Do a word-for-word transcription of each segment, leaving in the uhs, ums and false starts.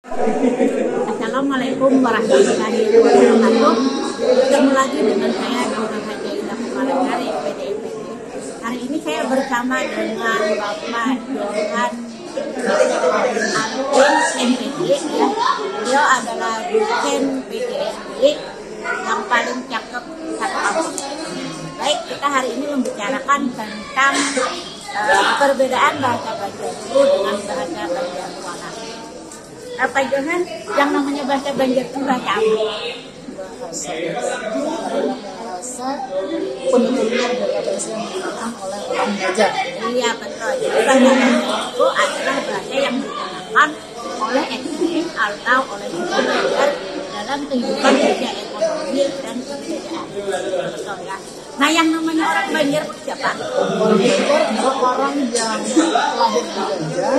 Assalamualaikum warahmatullahi wabarakatuh. Ketemu lagi dengan saya, Doktor Haja Ida Kumarajari, P D M P D. Hari ini saya bersama dengan Bapak Johan Alvin, M P D, ya. Beliau adalah dosen P D M P D yang paling cakep satu kampus. Baik, kita hari ini membicarakan tentang eh, perbedaan bahasa Banjar Ulu dengan bahasa Banjar Kuala. Apa Johan, yang namanya bahasa Banjar itu bahasa apa? Bahasa Banjar adalah bahasa penuturnya adalah bahasa yang digunakan oleh orang Banjar. Iya, betul. Jadi bahasa Banjar itu adalah bahasa yang digunakan oleh S D M atau oleh orang Banjar dalam kehidupan kerja, ekonomi dan kebudayaan. Betul, ya. Nah, yang namanya orang Banjar itu siapa? Orang Banjar adalah orang yang lahir di Banjar,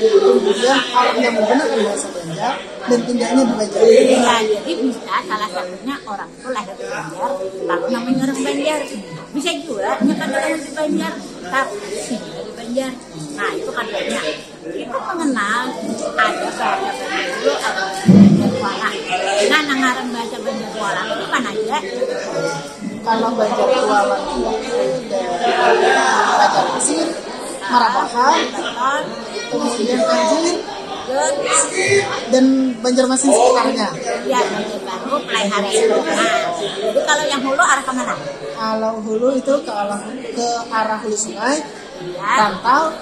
kemudian orang yang menggunakan bahasa Banjar dan tinggalnya di Banjar. Iya, jadi bisa salah satunya orang itu lahir di Banjar, lalu namanya orang Banjar. Bisa juga nyekat orang di Banjar, tapi tinggal di Banjar. Nah, itu kan banyak. Kita mengenal ada bahasa Banjar Ulu, ada bahasa Banjar Kuala. Nah, nang ngaran bahasa Banjar Kuala itu mana aja? Kalau Banjar Kuala itu dari Banjar Pasir, Marabahan, kemudian Anjir, dan Banjarmasin sekitarnya. Iya, Banjarbaru, Pelaihari. Nah, jadi kalau yang hulu arah ke mana? Kalau hulu itu ke arah, ke arah hulu sungai, Rantau,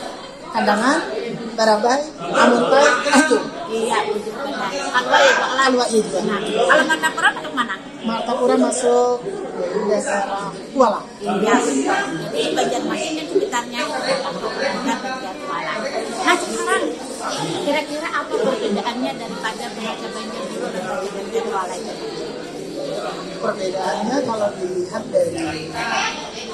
Kandangan, Barabai, Amuntai, Tanjung. Iya, Bujur Pinang. Kalua ya, Pak Kalua. Kalua iya juga. Nah, kalau Martapura masuk mana? Martapura masuk daerah Kuala. Iya, betul. Jadi Banjarmasin dan sekitarnya, Martapura dan Banjar Kuala. Nah, sekarang kira-kira apa perbedaannya daripada bahasa Banjar Ulu dan bahasa Banjar Kuala itu? Perbedaannya kalau dilihat dari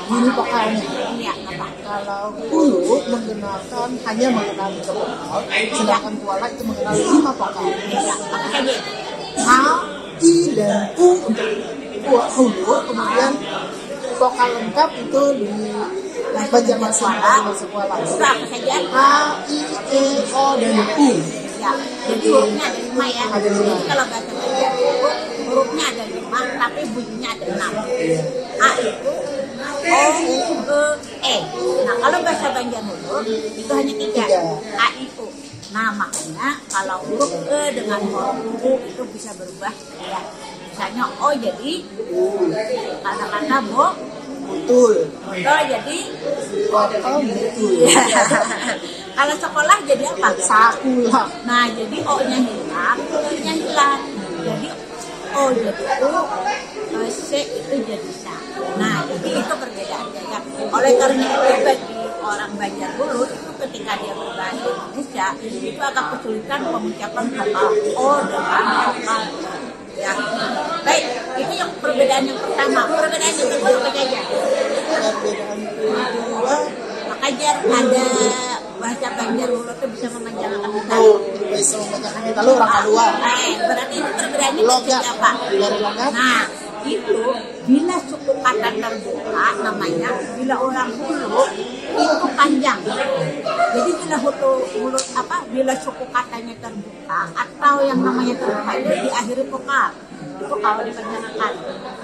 bunyi vokalnya. Iya, apa? Kalau ulu menggunakan, hanya mengenal tiga vokal, sedangkan kuala itu mengenal lima vokal. A, I, dan U untuk ulu, kemudian vokal lengkap itu di Banjarmasin, Banjarmasin kuala. Itu apa saja? A, I, E, O, dan U. Ya, jadi hurufnya ada lima ya. Ada lima. Jadi kalau bahasa Banjar itu hurufnya ada lima, tapi bunyinya ada enam. A itu, O, U, E. Nah, kalau bahasa Banjar Ulu itu hanya tiga. A, I, U. Nah, makanya kalau huruf E dengan huruf U itu bisa berubah. Ya. Misalnya O jadi kata-kata bo. Betul. Betul jadi. Betul. Iya. Kalau sekolah jadi apa? Sekolah. Nah, jadi O-nya hilang, U-nya hilang. Jadi O jadi U, C itu jadi sa. Nah, jadi itu perbedaannya ya. Oleh karena itu bagi orang Banjar Ulu itu ketika dia berbahasa Indonesia itu agak kesulitan mengucapkan kata O dengan kata. Ya. Baik, itu yang perbedaan yang pertama. Perbedaan yang kedua apa saja? Perbedaan kedua. Maka jar ada bahasa Banjar Ulu itu bisa memanjangkan kita. Oh, bisa memanjangkan kita lo orang kedua. Eh, berarti itu perbedaannya logat. Apa? Dari logat. Nah, itu bila suku kata terbuka namanya, bila orang Ulu itu panjang. Jadi bila hutu mulut apa? Bila suku katanya terbuka atau yang namanya terbuka itu diakhiri vokal. Itu kalau dipanjangkan.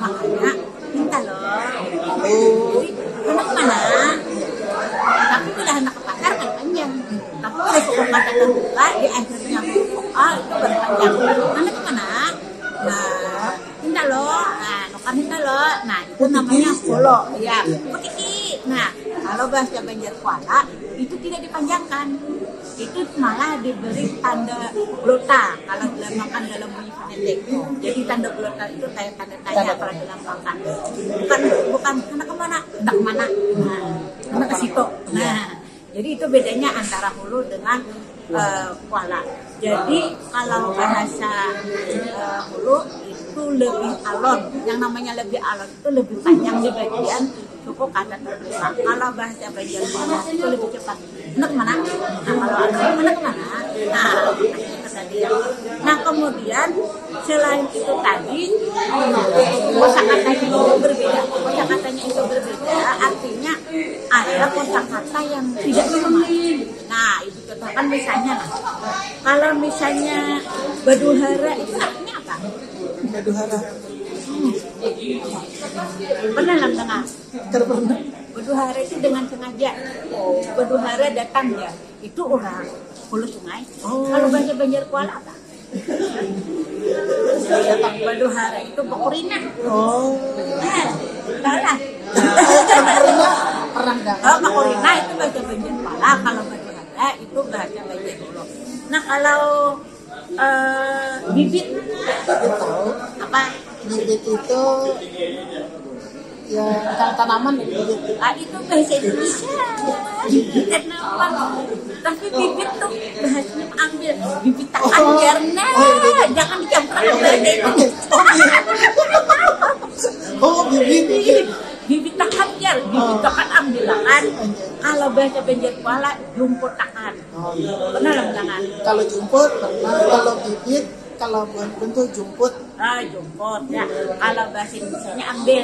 Makanya minta loh. Jadi anak mana? Tapi bila anak ke pasar kan panjang. Tapi bila suku kata terbuka di akhirnya vokal itu baru panjang. Anak mana? Nah, minta loh. Nah, nukar minta loh. Nah, itu namanya polo. Ya, putiki. Nah, kalau bahasa Banjar Kuala itu tidak dipanjangkan. Itu malah diberi tanda glota kalau dalam makan dalam bunyi fonetik. Jadi tanda glota itu kayak tanda tanya kalau dalam makan. Bukan bukan anak kemana, anak mana, nah, anak ke situ. Nah, jadi itu bedanya antara hulu dengan eh, kuala. Jadi kalau bahasa eh, hulu itu lebih alon. Yang namanya lebih alon itu lebih panjang di bagian suku kata terbuka. Kalau bahasa Banjar Kuala itu lebih cepat. Anak mana? Nah, kalau anak mana kemana? Nah, itu tadi ya. Nah, kemudian selain itu tadi kosakatanya itu berbeda. Kosakatanya itu berbeda, artinya ada kosakata yang tidak sama. Nah, itu contoh Kan misalnya lah, kalau misalnya baduhara itu artinya apa? Baduhara. Hmm. Pernah lah dengar? Kada pernah. Baduhara itu dengan sengaja. Baduhara datang ya. Itu orang hulu sungai. Oh. Kalau bahasa Banjar Kuala apa? Baduhara itu bakurina. Oh. Nah, salah. Pernah, pernah dengar. Oh, bakurina itu bahasa Banjar Kuala. Kalau baduhara itu bahasa Banjar Hulu. Nah, kalau eh, bibit, tahu. Apa? Bibit itu ya, tan- tanaman dari bibit. Ah, itu bahasa Indonesia. Kenapa? Tapi bibit tuh bahasanya ambil bibit takan. Oh. Karena oh, iya. Jangan dicampur bahasa itu. Oh, iya. Oh, bibit, bibit. Bibit takan, jar. Bibit takan ambil takan. Kalau bahasa Banjar Kuala, jumput takan. Oh, iya. Pernah lah mendengar? Kalau jumput pernah, kalau bibit, kalau bukan bentuk jumput. Ah, jumput ya. Kalau bahasa Indonesianya ambil.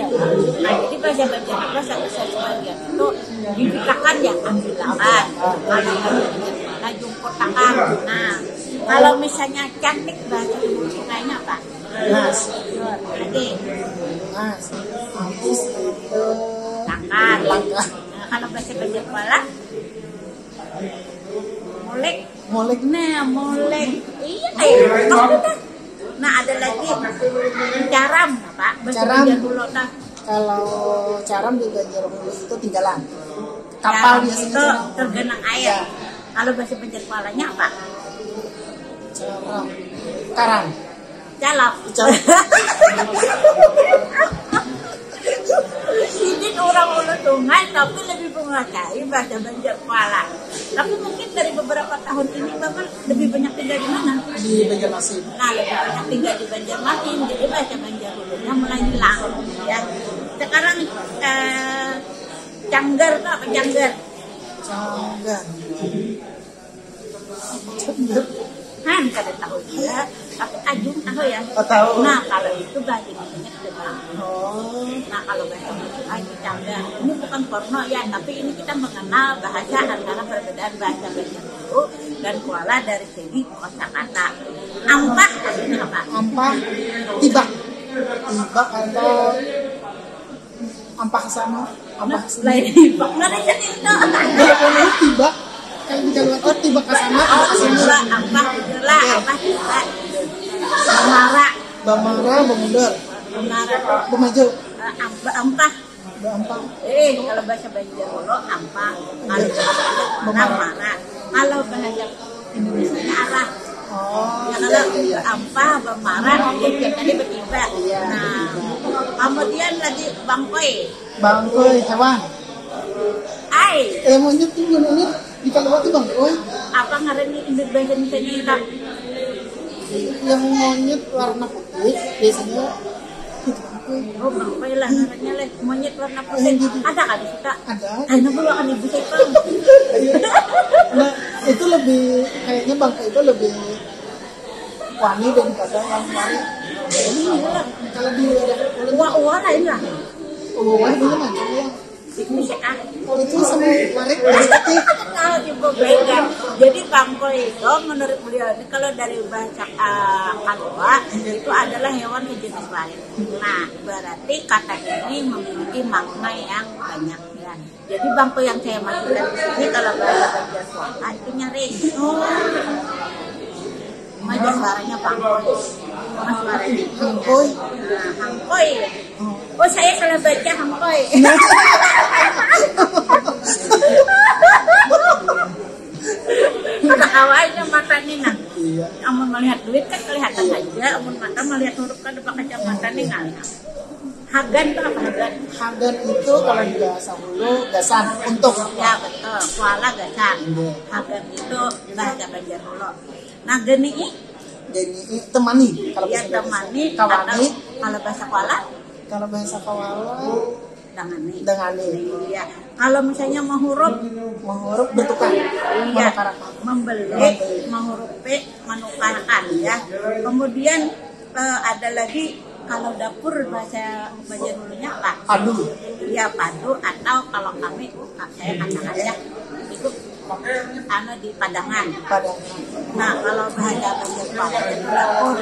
Nah, jadi bahasa Banjar apa satu sebagian itu bibit takan ya, ambil takan. Kalau bahasa Banjar, nah, jumput takan. Nah, kalau misalnya cantik, bahasa Indonesia apa? Mas. Lagi. Mas. Habis itu takan. Langkah. Nah, kalau bahasa Banjar Kuala, molek. Molek. Nah, molek. Iya, eh, maksudnya. Nah, ada lagi caram, Pak. Bahasa Banjar Kuala, nah. Kalau caram di Banjar Hulu itu tinggalan. Kapal biasanya itu caram. Tergenang air. Ya. Kalau bahasa Banjar Kualanya apa? Caram. Karam. Calap. Calap. Ini orang Hulu Sungai, tapi lebih menguasai bahasa Banjar Kuala. Tapi mungkin dari beberapa tahun ini Bapak lebih banyak tinggal di mana? Di Banjarmasin. Nah, lebih banyak tinggal di Banjarmasin, jadi bahasa Banjar Hulunya mulai hilang, ya. Sekarang eh, canggar tuh apa, canggar? Canggar. Han, kada tahu juga, tapi ajung tahu ya. Oh, tahu. Nah, kalau itu bahasa Indonesianya kita bilang. Oh. Nah, kalau bahasa Indonesia itu canggar. Ini bukan porno ya, tapi ini kita mengenal bahasa antara perbedaan bahasa Banjar Hulu dan Kuala dari segi kosakata. Ampah artinya apa? Ampah, tibak. Tibak atau ampah sana, ampah sini. Lain tibak. Mana jadi itu? Kalau tibak, kayak di Jawa tuh tibak ke sana, oh, tibak ke sini. Tibak, ampah, itulah, ampah, tibak. Bamara. Bamara, bamundur. Bamara. Bamaju. Eh, am-, ampah. Baampah. Eh, kalau bahasa Banjar Hulu, ampah. Kalau bahasa Banjar Kuala, mara. Kalau bahasa Indonesia, arah. Oh, ya, kalau iya, iya. Ampah, bamara, ya, kita tadi bertiga. Iya. Nah, kemudian lagi bangkoi. Bangkoi, hewan. Ai. Eh, monyet tuh, monyet. Di Kalua tuh bangkoi. Apa ngarannya induk bahasa Indonesia itu? Yang monyet warna putih, biasanya itu bangkoi. Oh, bangkoi lah ngarannya leh. Monyet warna putih. Eh, gitu. Ada kan kita? Ada. Ayo, nunggu akan ibu saya, Bang. Iya. Nah, itu lebih, kayaknya bangkoi itu lebih wani daripada yang wari. Ini lah. Kalau di daerah Pulau, wah, wah, lain lah. Oh, wah, dulu mah, ya. Itu sih, ah. Itu sama warik, berarti. Tahu juga beda. Jadi bangkoi itu menurut beliau ini kalau dari bahasa, ah, Kalua itu adalah hewan sejenis warik. Nah, berarti kata ini memiliki makna yang banyak ya. Jadi bangkoi yang saya maksudkan di sini kalau bahasa Banjar Kuala itu nyaring. Oh. Maja suaranya bangkoi. Mas suaranya hangkoi. Nah, hangkoi. Oh, saya salah baca hangkoi. Kawainya mata ni nah. Iya. Amun melihat duit kan kelihatan aja, amun mata melihat huruf kan ada kacamata ni ngalih. Hagan tuh apa hagan? Hagan itu kalau di bahasa Hulu gasan, untung. Ya, betul. Kuala gasan. Iya. Hagan itu bahasa Banjar Hulu. Nah, genii? Genii, temani. Kalau ya, bahasa Indonesia, temani, kawani. Atau kalau bahasa Kuala? Kalau bahasa Kuala, dangani. Dangani. Iya. Kalau misalnya mahurup? Mahurup, bertukar. Iya. Menukarakan. Membeli, membeli. Mahurupi, menukarkan, ya. Kemudian, eh, ada lagi, kalau dapur bahasa Banjar Hulunya apa? Padu. Iya, padu, atau kalau kami, saya katakan ya, itu Anu di Padangan. Padangan. Nah, kalau bahasa Banjar Padangan itu dapur.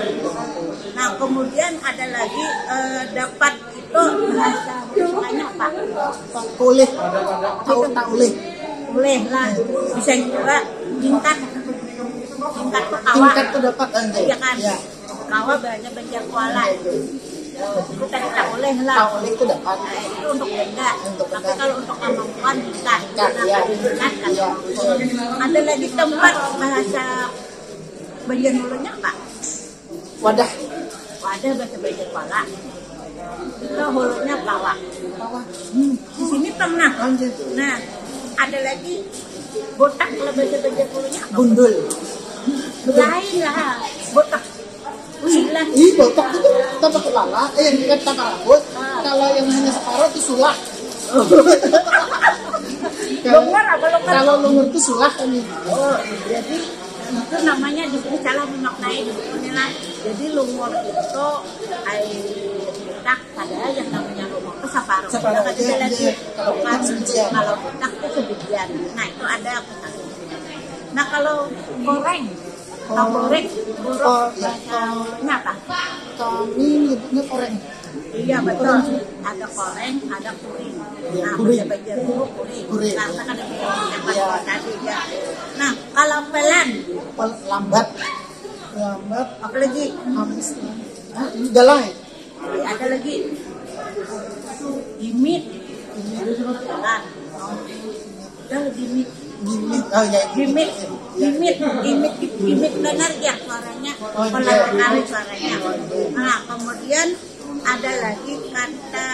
Nah, kemudian ada lagi eh, dapat itu bahasa sukanya apa? Ulih. Tahu tak ulih? Ulih lah. Bisa juga tingkat. Tingkat tuh kawa. Tingkat tuh dapat, anjay. Iya kan? Ya. Kawa bahasa Banjar Kuala. Itu tadi tak ulih lah. Tahu ulih itu dapat. Nah, itu untuk benda. Untuk Tapi benda. Kalau untuk kemampuan tingkat. Tingkat, Nah, iya. tingkat kan. Iya, betul. Ada lagi tempat bahasa Banjar Hulunya apa? Wadah. Wadah bahasa Banjar Kuala. Itu hulunya bawah. Bawah. Di sini tengah. Anjir. Nah, ada lagi botak kalau bahasa Banjar Hulunya apa? Gundul. Lain lah. Botak. Wih lah. Ih, botak itu tambah kepala, eh, yang dekat tambah rambut. Ah. Kalau yang hanya separuh itu sulah. Longar apa longar? Kalau longar itu sulah kan ini. Oh, jadi itu namanya di sini salah memaknai di sini lah. Jadi lungur itu air botak, padahal yang namanya lungur itu separuh. Separuh, Sedangkan iya, ada lagi iya. Kalau botak sebijian. Kalau botak itu sebijian. Nah, itu ada apa satu. Nah, kalau koreng, Oh. Taborek, borok, Oh, iya. Bahasa Hulunya apa? Kami nyebutnya koreng. Iya, betul. Ada koreng, ada kuring. Iya, Nah, kuring. Bahasa Banjar Hulu kuring. Kuring. Karena kan ada yang Iya. Tadi ya. Nah, kalau pelan, Pel- lambat. Lambat. Apa lagi? Habis. Hah, ini jalan. Ada lagi. Gimit. Pelan. Dah gimit. Gimit. Oh ya. Gimit, gimit, gimit, gimit benar ya suaranya. Oh, Pelan iya. Sekali suaranya. Nah, kemudian ada lagi kata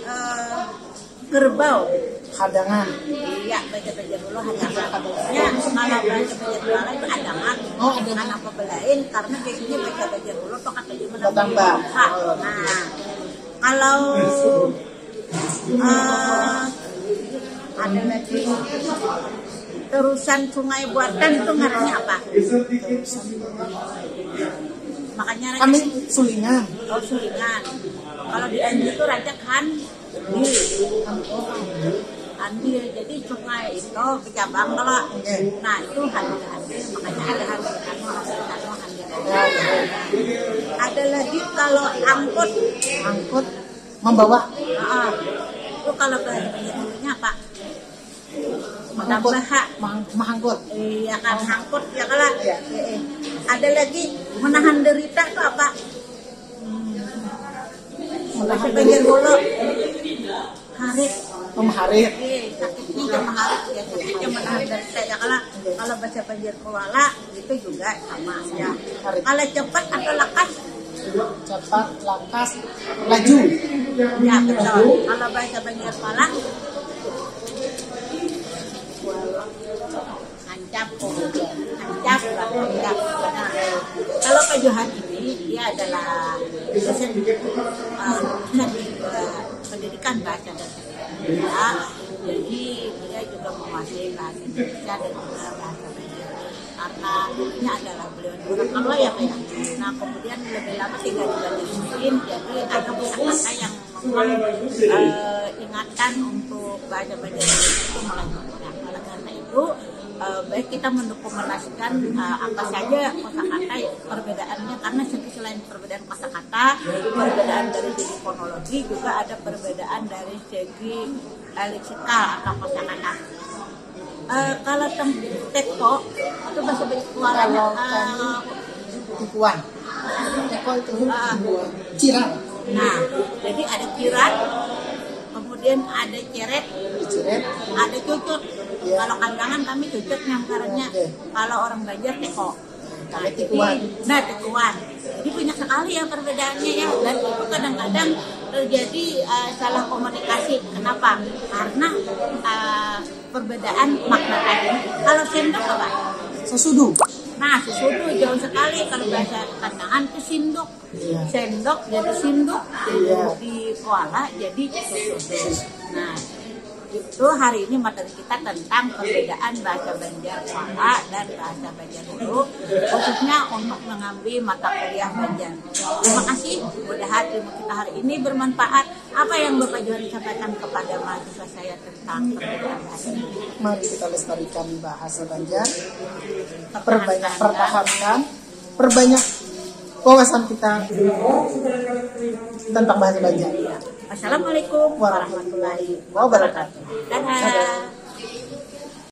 eh, kerbau. Hadangan. Iya, baca baca dulu hadangan. Ya, kalau baca baca dulu itu hadangan. Oh, hadangan. Karena pebelain, karena biasanya baca baca dulu tuh katanya menambah Bertambah. Dosa. Nah, kalau eh, ada lagi terusan sungai buatan itu ngarannya apa? Makanya Kami sulingan. Oh, sulingan. Kalau di Andir itu rancak han di Andir. Jadi sungai itu bercabang kalau Oke. Nah, itu Handir Handir. Makanya ada Handir anu, Handir anu, Handir anu. Ada lagi kalau angkut. Angkut, membawa. Nah, itu kalau bahasa Banjarnya apa? Mengangkut. Tambaha. Meng- mengangkut. Iya kan, angkut ya kalau. Iya. Eh, eh. Ada lagi menahan derita itu apa? Bahasa Banjar Hulu. Harit. Mengharit. Eh, sakitnya cuma harit ya, sakitnya menahan derita ya kalau. Kalau bahasa Banjar Kuala itu juga sama ya. Harit. Kalau cepat atau lakas? Cepat, lakas, laju. Ya, betul. Kalau bahasa Banjar Kuala hancap, hancap, hancap. Nah, kalau Kajuhan ini dia adalah dosen eh, dosen, eh, pendidikan bahasa Indonesia. Jadi dia juga menguasai bahasa Indonesia dan juga bahasa Banjar. Karena ini adalah beliau orang Kalua ya, Pak, ya. Nah, kemudian lebih lama tinggal di Banjarmasin, jadi ada kosakata yang memang eh, ingatan untuk bahasa Banjar itu mulai berkurang. Oleh karena itu, eh, baik kita mendokumentasikan eh, apa saja kosakata perbedaannya, karena segi selain perbedaan kosakata, perbedaan dari segi fonologi, juga ada perbedaan dari segi eh, leksikal atau kosakata. Eh, kalau tem- teko itu bahasa Banjar Kualanya Kalau kami eh, tikuan. Teko itu Ah. tikuan. Cirang. Nah, jadi ada kiran, kemudian ada ceret, Ceret. ada cucut. Iya. Kalau Kandangan kami cucut nyamkarannya. Oke. Kalau orang Banjar teko. Kami tikuan. Jadi, nah, tikuan. Jadi banyak sekali ya perbedaannya ya. Dan itu kadang-kadang terjadi eh, salah komunikasi. Kenapa? Karena eh, perbedaan makna tadi. Kalau sendok apa? Sesudu. Nah, sesudu jauh sekali. Kalau bahasa Kandangan itu sinduk. Iya. Sendok jadi sinduk, Iya. Di Kuala jadi sesudu. Nah, Itu hari ini materi kita tentang perbedaan bahasa Banjar Kuala dan bahasa Banjar Hulu, khususnya untuk mengambil mata kuliah Banjar. Terima kasih, mudahan ilmu kita hari ini bermanfaat. Apa yang Bapak Johari sampaikan kepada mahasiswa saya tentang perbedaan bahasa ini? Mari kita lestarikan bahasa Banjar, perbanyak, pertahankan, perbanyak wawasan kita tentang bahasa Banjar. Assalamualaikum warahmatullahi Wabarakatuh. Dadah.